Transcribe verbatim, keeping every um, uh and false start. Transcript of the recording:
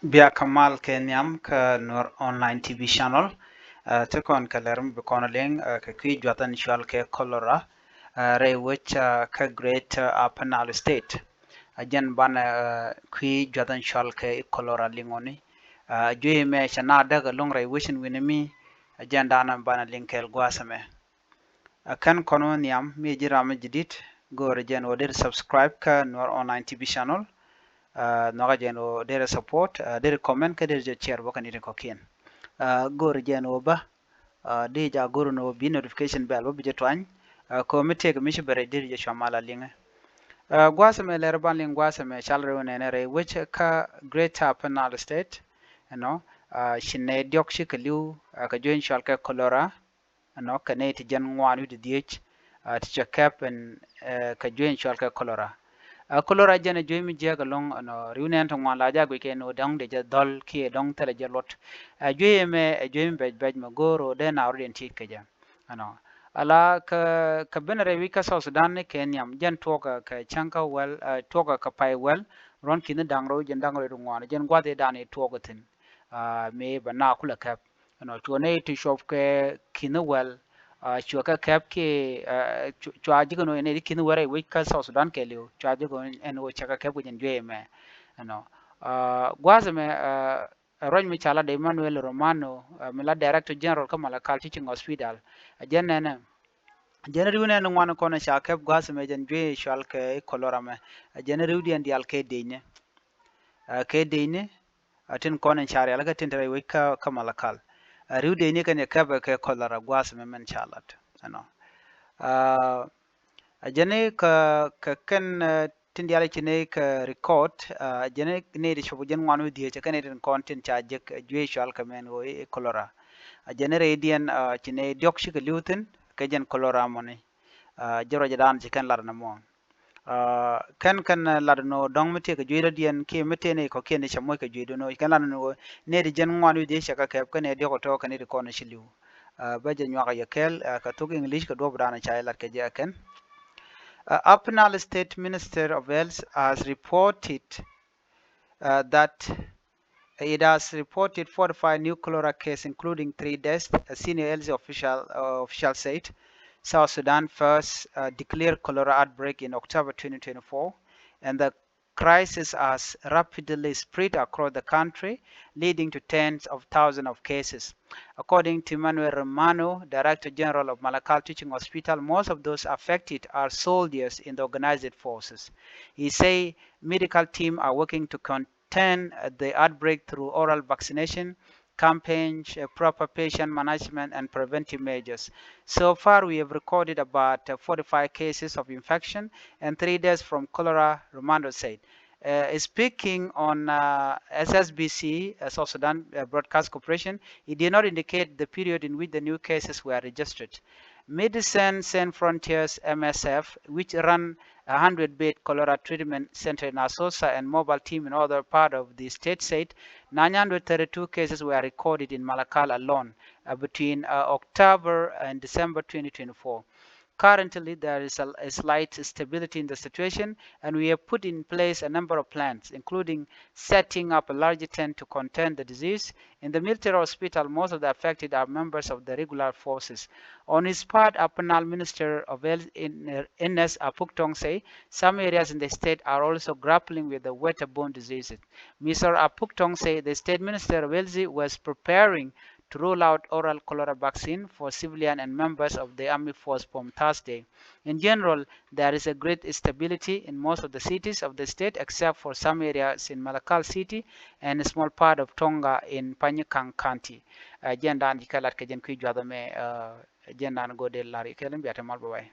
Bia kä mal kɛ nhiam kä Nuer Online T V channel. Ɛ, ti kɔn kɛ lɛr mi bi kɔn liŋ, ɛ, kɛ kui̱ juath in cual kɛ cholera, ɛ, rɛy wec, ɛ, kä Greater, ɛ, Upper Nile State. Ɛ jɛn banɛ, ɛ, kui̱ juath in cual kɛ cholera liŋɔni. Ɛ, juey mɛ cɛ na däk ɛlɔ̱ŋ rɛy wec in wi̱ni mi, ɛ jɛn danɛ banɛ liŋ kɛɛl gua̱a̱th ɛmɛ. Ɛ kɛn kɔn wä nhiam mi ji̱ ram mi ji̱ di̱t, go̱o̱rɛ jɛn wä deri subscribe kä Nuer Online T V channel. Ɛ, nhɔkä jɛn wä deri support, ɛ, deri comment kä deri jɛ share bä kɛ ni̱tin kɔ̱kiɛn. Ɛ, go̱o̱rɛ jɛn wä bä, ɛ, deri jɛ go̱o̱rɛ ni wä bi notification bell bä bi jɛ tuany. Ɛ, kɛ wä mi tëëk mi ci bɛ rɛy deri jɛ cua mal a liŋɛ. Ɛ, gua̱a̱th ɛmɛ lɛr ban liŋ gua̱a̱th ɛmɛ cal rɛw nɛnɛ rɛy wec kä Greater Upper Nile State. Ɛnɔ, ɛ, ci nɛy diɔ̱k ci kɛ li̱w, ɛ, kɛ juey in cual kɛ cholera. Ɛnɔ kɛ nɛy ti jiɛn ŋuan wi̱cdɛ dhieec, ɛ, ti cɛ kɛp ɛn, ɛ, kɛ juey in cual kɛ cholera. Ɛ, cholera jɛn ɛ juey mi jiääk ɛlɔ̱ŋ, ɛnɔ ri̱w nɛn ti ŋuan la jɛ a guic kɛ ni wä dɔ̱ŋ dee jɛ dhɔl kiɛ dɔ̱ŋ thilɛ jɛ luɔt. Ɛ, juey ɛmɛ ɛ juey mi bɛc bɛc mɛ go̱o̱r ɣöö dee na rɔ̱diɛn ti̱i̱t kɛ jɛ. Ɛnɔ ala kɛ, kɛ ben rɛy wi̱c kä South Sudan ni kɛ nhiam jɛn tuɔɔkɛ kɛ cäŋ kä wäl, ɛ, tuɔɔkɛ kɛ pay wäl ruɔ̱n ki̱ni da̱ŋ rɛw jɛn da̱ŋ rɛw ti ŋuan jɛn gua̱th i̱ dan i̱ tuɔɔkɛ thi̱n. Ɛ, mëë bɛ na kulɛ kɛp. Ɛnɔ cuɔ nɛy ti cuɔp kɛ ki̱ni wäl, ɛ, cuɛ kɛ kɛp kiɛ, ɛ, cu-, cua ji̱ kɛ nɔ nɛy ti ki̱ni wäl rɛy wec kä South Sudan kɛɛliw cua ji̱ kɛ nɔ ɛn ɣöö cɛ kɛ kɛp kɛ jɛn juey ɛmɛ. Ɛnɔ, ɛ, gua̱a̱th ɛmɛ, ɛ, ɛ ruac mi ca lat ɛ Emmanuel Romano, ɛ, mi la Director General kä Malakal Teaching Hospital. Ɛ jɛn nɛnɛ, jɛn ri̱w nɛn ŋuan kɔn ca kɛp gua̱a̱th ɛmɛ jɛn juey cual kɛ cholera mɛ. Ɛ jɛn ri̱wdiɛn diaal kɛ decni. Ɛ, kɛ decni, ɛ, tin kɔn in ca rial kä tin te rɛy wec kä, kä Malakal. Ɛ, ri̱w decni kɛn cɛ kɛp kɛ cholera gua̱a̱th ɛmɛ mɛn ca lat. Ɛnɔ, ɛ, ɛ jɛn i̱ kɛ, kɛ kɛn, ɛ, tin diaal ci nɛy kɛ record, ɛ, jɛn i̱ nɛy ti cuɔp jɛn ŋuan wi̱cdɛ dhieec kɛ nɛy tin kɔn tin ca jek, ɛ, juey cual kɛ mɛn ɣöö i̱ cholera. Ɛ jɛn i̱ rɛydiɛn, ɛ, ci nɛy diɔ̱k ci kɛ li̱w thi̱n kɛ jɛn cholera mɔni. Ɛ, jɛ ruacdan ci kɛn lat ɛn ɛmɔ. Ɛ, kɛn kɛn, ɛ, lat ɛn ɣöö dɔ̱ŋ mi tëëkɛ juey rɔ̱diɛn kiɛ mi tëë nɛy kɔ̱kiɛn i̱ cɛ moc kɛ juey duno ci kɛn lat ɛn ɣöö nɛy ti jiɛn ŋuan wi̱cdɛ dhieec cɛ kɛ kɛp kä nɛy diɔ̱k ɛ tɔ̱ kɛ nɛy ti kɔn i̱ ci li̱w. Ɛ, bä jɛ nyuak a yɛ kɛɛl, ɛ, kɛ thok English kɛ duɔ̱ɔ̱pdan ca jɛ lat kɛ jɛ ɛ kɛn. Ɛ, Upper Nile State Minister of Health has reported, ɛ, that it has reported forty-five new cholera cases, including three deaths. A senior health official, uh, official said South Sudan first, uh, declared cholera outbreak in October twenty twenty-four, and the crisis has rapidly spread across the country, leading to tens of thousands of cases. According to Emmanuel Romano, Director General of Malakal Teaching Hospital, most of those affected are soldiers in the organized forces. He say medical team are working to contain the outbreak through oral vaccination campaigns, uh, proper patient management, and preventive measures. So far, we have recorded about, uh, forty-five cases of infection and three deaths from cholera, Romano said. Uh, speaking on, uh, S S B C, uh, South Sudan, uh, Broadcast Corporation, he did not indicate the period in which the new cases were registered. Médecins Sans Frontières, M S F, which run a hundred bed cholera treatment center in Asosa and mobile team in other part of the state, said nine hundred thirty-two cases were recorded in Malakal alone, uh, between, uh, October and December twenty twenty-four. Currently, there is a, a slight stability in the situation, and we have put in place a number of plans, including setting up a large tent to contain the disease. In the military hospital, most of the affected are members of the regular forces. On his part, Upper Nile Minister of Health, Ernest Apuk Tong, say some areas in the state are also grappling with the waterborne diseases. Mister Apuk Tong say the state minister of health was preparing to roll out oral cholera vaccine for civilian and members of the army force from Thursday. In general, there is a great stability in most of the cities of the state, except for some areas in Malakal City and a small part of Tonga in Panyakang County. Uh, jɛn dan ji̱ kɛ lat kɛ jɛn kui̱ juath ɛmɛ, uh, jɛn dan go̱o̱r dee lar kɛl in bia te mal, bye bye.